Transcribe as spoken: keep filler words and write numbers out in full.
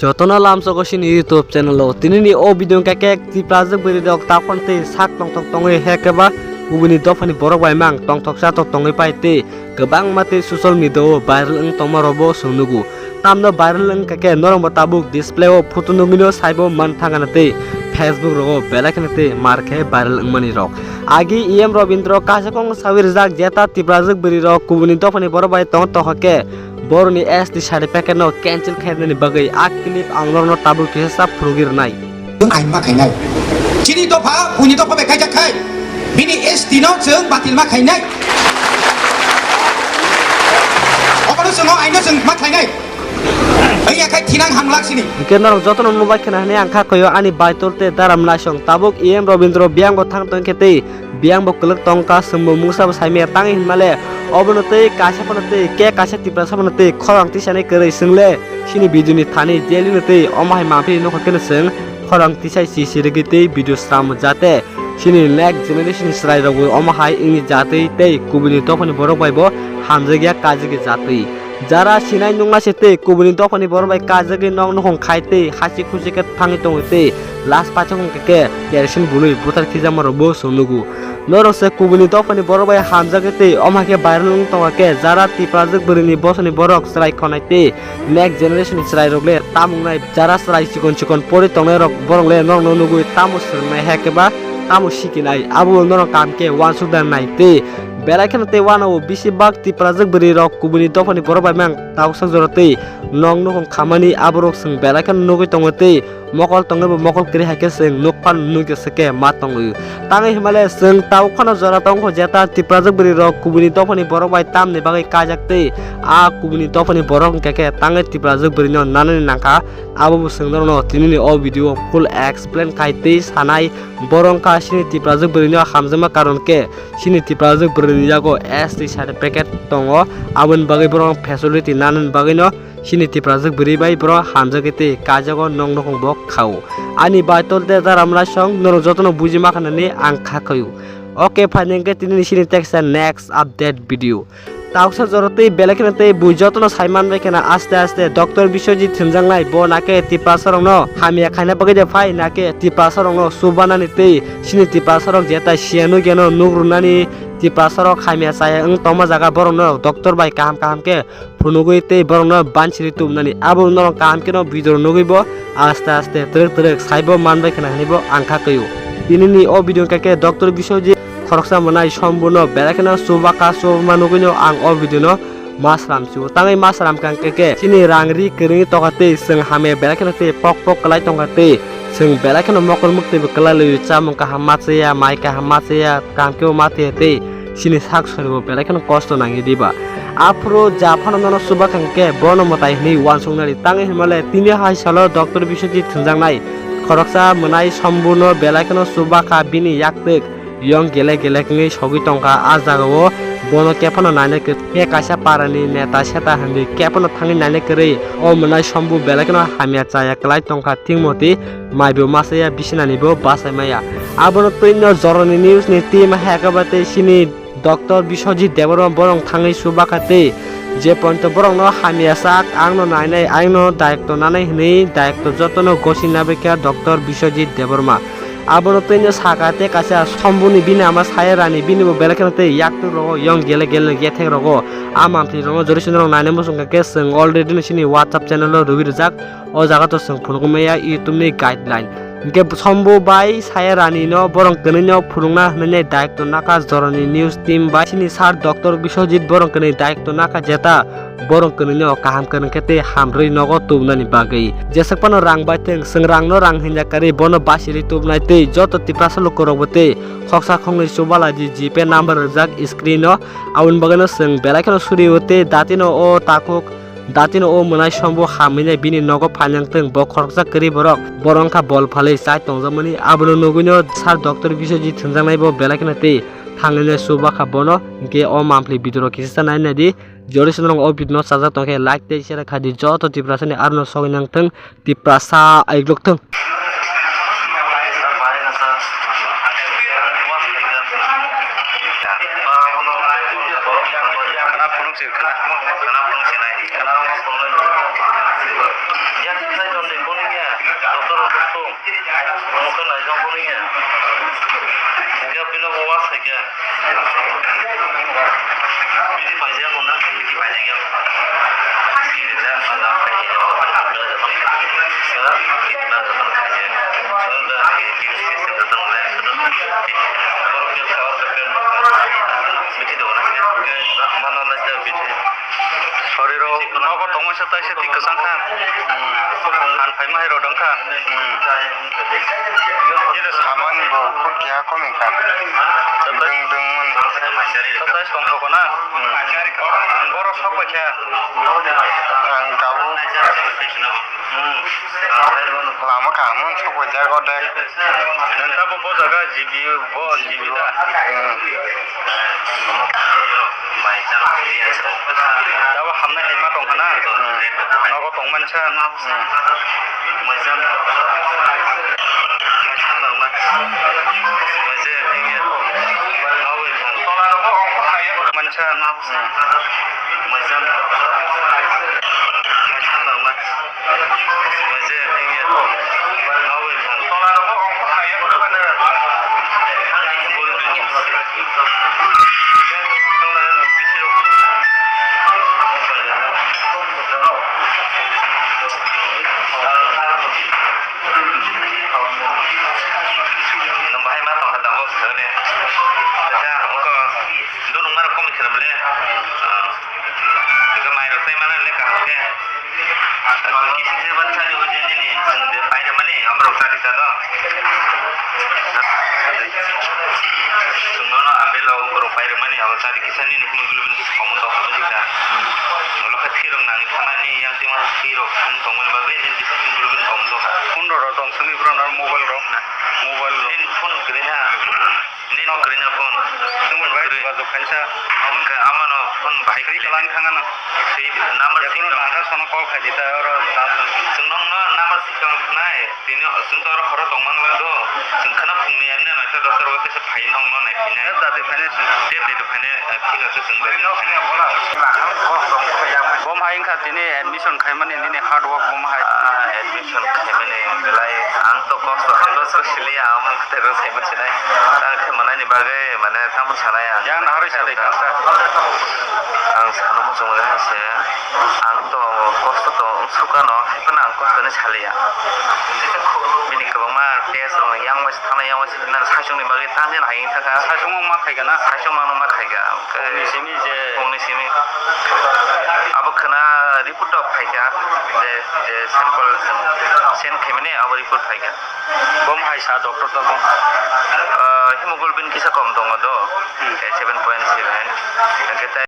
Jotono lamsogo chini YouTube channel o. Tinini o video hwnkha khe Tiprajwk bwrwi rok takhon tei sak tongthok tongwi hekhe ba kubuni dophani borok bai mang tongthok chathok tongwi pai tei kwbangma tei social media o viral wng tongma rok bo chwng nugo. Tamno viral wngkha khe norok bo tabuk display o photo nugwino saibo man thangana tei Facebook rogo belai kheno tei mar khe viral wngmani rok. Agi E M Robindro kaisa kok sawi rijak jeta Tiprajwk bwrwi rok kubuni dophani borok bai tong tongkha khe boroni S T certificate no cancel khainani bagwi a clip ang norokno tabuk kisa sa phunugwi rwnai. Chwng ain ma khainai. Chini dopha, buini dopha bai kaijak khai. Bini S T no chwng batil ma khainai. Obono chwng o aino chwng ma khlainai. Wngya khai thinang hamlak sini. Hwnkhe norok jotono nubai khna hwnwi ang kha koyo ani Baitol tei Daram Naisong. Tabuk E M Robindro biyang bo thang tong khe tei biyang bo kwlwk tongkha, chwngbo mungsa bo saimaya tangwi hinmale obono tei kaisa phano tei ke kaisa Tiprasa phano tei khorang tisani kwrwi chwngle chini video ni thani jelino tei omo hai manphi nokho keno chwng khorang tisai si si rwgwi tei video sram jate chini next generation chwrai rokbo omo hai wngni jatwi tei kubuni dophani borok bai bo hamjakya kajagwi jatwi. Jara sinai nungma se tei kubuni dophani borok bai kajagwi nok nukhung khai tei hasi khusi khe thangwi tongwi tei last paithak hwnkhe khe kerosene bului buthar khijakma rokbo chwng nugo. Norok se kubuni dophani borok bai hamjakgwi tei omo hai khe viral wng tongkha khe jara Tiprajwk bwrwini bosoni borok chwrai khonai tei next generation ni chwrai rok le tamung nai jara chwrai chikon chikon pori tongnai rok borok le norok no nugwi tamo swrwngnai hai khe ba tamo sikinai abo norok kaham khe uansuk da nai tei belai kheno tei uanao bisi bak Tiprajwk bwrwi rok kubuni dophani borok bai mang tabuksa jora tei nok nukhung khamani aborok chwng belai kheno nugwi tongo tei mokol tongwi bo mokol kwrwi hai khe chwng nuk phano nukya se khe ma tongwi. Tangwi hinmale chwng tabuk phano jora tongkho jeta Tiprajwk bwrwi rok kubuni dophani borok bai tamni bagwi kaijak tei a kubuni dophani borok hwnkhe khe tangwi Tiprajwk bwrwino nanani nangkha. Abo bo chwng norokno tinini o video o full explain khai tei sanai. Borok wngkha chini Tiprajwk bwrwino hamjakma karon khe chini Tiprajwk bwrwini yago S T certificate tongo, aboni bagwi borok facility nanani bagwino chini Tiprajwk bwrwi bai borok hamjakgwi tei kaijago nok nukhung bo khao. Ani Baitol tei Daram Naisong norok jotono buji mankha nani ang kha khaio. Ok, phaini hwnkhe tinini chini teksa next update video. Tauksa jora tei belai kheno tei bui jotono sai manbai kheno aste aste Doctor Biswajit thwnjaknai bo nakhe Tiprasa rokno hamya khaina bagwi de phai nakhe Tiprasa rokno chubanani tei chini Tiprasa rok jeta siya nugya no nuk rwnani Tiprasa rok hamya chaya wng tongma jaga borokno doctor bai kaham kaham khe phunugwi tei borokno bansiri tubunani abo norok kaham kheno video nugwi bo aste aste twrwk twrwk saibo manbai kheno hinwi bo ang kha khaio. Tinini o video hwnkhe khe Doctor Biswajit khoroksa mwnai Sombuno belai kheno chubakha chubama nugwino ang o video no ma sram sio. Tangwi ma sram kha hwnkhe khe chini rang ri kwrwngwi tokha tei chwng hamya belai kheno tei pok pok kwlai tongkha tei chwng belai kheno mokol mwktwi bo kwlai laiwi chamung kaham ma chaya mai kaham ma chaya kaham khe bo ma thaya tei chini sak soribo belai kheno kosto nangya diba. Aphuru ja phano nono chubakha hwnkhe bono mwtai hinwi uansuknani tangwi hinmale tini hai salo Doctor Biswajit thwnjaknai khoroksa mwnai Sombuno belai kheno chubakha bini yaktwk yong gele gele wngwi sogwi tongkha. A jagao bono kephano naina kwrwi khe kaisa parani neta seta hinwi kephano thangwi naina kwrwi o mwnai Sombu belai kheno hamya chaya kwlai tongkha thikmoti maibo machaya bisinani bo bachai maya. Abono twino jorani news ni team hai khe ba tei chini Doctor Biswajit Debbarma borok thangwi chubakha tei je ponto borokno hamya sak, angno nainai, angno dayokto nanai hinwi dayokto jotono gosi nabikha Doctor Biswajit Debbarma. Abono twino saka tei kaisa Sombuni bini ama Sayarani bini bo belai kheno tei yaktwk rogo yong gele gele gethek rogo a manthwi rogo jori sindrok nainai muchung khe chwng already no chini WhatsApp channel o rwgwi rijak. O jaga to chwng phunukmaya YouTube ni guideline. Hwnkhe Sombu bai Sayarani no borok kwnwi no phunukna hwnwi dayokto nakha jorani news team bai chini sir Doctor Biswajit borok kwnwi dayokto nakha jeta borok kwnwi no kaham kwrwng khe tei hamrwi nogo tubunani bagwi. Jeswk phano rang bai thwng, chwng rang no rang hinja kwrwi bono basiri tubunai tei joto Tiprasa lukurok bo tei khoksa khoknwi chubalaidi GPay number rijak screen o. Aboni bagwi no chwng belai kheno suri o tei datino o takhuk Datino o mwnai Sombu hamwi nai bini nogo phainang thwng, bo khoroksa kwrwi borok, borok wngkha bol phalwi chai tongjakmani. Abono nugwino sir Doctor Biswajit thwnjaknai bo belai kheno tei thangwi nai chubakha bono, hwnkhe o manthli video rok kisa nai naidi. Jodi se norok o video no chajak tongkhe like tei share khaidi, joto Tiprasa ni arono sogwi nang thwng, Tiprasa aiglok thwng. Khana phunuk se khana. Khana phunuk se nai. Khana phunuk se nai. Yak sai ton de phunuk ya. Doctor phunuk. Mukha nai jong phunuk ya. Yak pino bo was hai kya. Bidi paijak ko na, bidi paijak ya. Bidi ja, ala kai ya. Bidi ba ko kai ya. Bidi ba ko kai ya. Sorry ro, nogo tongmani sa taisa tik kwchang kha. Han phaima hai rodong kha. Nini samani bo kok keha komi kha. Deng deng mun. Sa taisa tongthok na. Borok sok bai kha. Ang tabuk. Lama kaham sokphaijak o dek. Nwng tabuk bo jaga G B U, bo G B U da? Hmm. Tabuk hamnai hai ma tong khana? Hmm. Nogo tong mansa. Hmm. Mansa. Hmm. Nwng bahai ma tong kha tabuk, hwnwi. Kaisa, wngkha, dunu wngmano komit khe male. Ah. Eka mai rok tei mana le kaham khe. Kisi se ban sari o je nini sung de pai re mani amrok sari sa do. Sung no no apel o borok pai re mani abo sari kisa nini hemoglobin kisa komo to hono jika. Olo khe thwi rok nang thana ni yang tima thwi rok thang tong mani bagwi nini kisa hemoglobin komo to. Phone rok tong sini bro na mobile rok na. Mobile rok. Nini phone kre ha. Nini no kwrwino phone. Nwng bai jogajogo khaisa. Hwnkhe amano phone bahai kwrwi kalang thangano. Swi number swi kalang. Nangkha sono call khaidi ta oro. Chwng nokno number swi kalang thanai. Tini chwng to oro horo tongmang lang do. Chwng khana phungni ani naitha dosar o kisa phai nokno nai phinai. Date date phainai. Date date phainai, eh, thik ase chwng date phainai. Bom hai wngkha tini admission khaimani nini hard work bom hai. Ah, admission khaimani belai ang to kosto khaino siliya amung. Tero sai machine. Ang khe manani bagwi mane tamo sanai ang. Yang naharwi sadai kha. Ang sana muchung le se. Ang to kosto to sukano, hai phano ang kosto ni saliya. Bini kwbangma test rok yang waisa thana yang waisa na saichung ni bagwi tamo hai thaka. Saichung ma khaika na? Saichung ma ma khaika. Ni simi je. Ni simi. Abo khna report to phaika. Je, je sample send khaimani abo report phaika. Bom hai sa doctor to bom. Ah, hemoglobin kisa kom tongo do. Hmm. Eh, seven point seven. Hwnkhe tai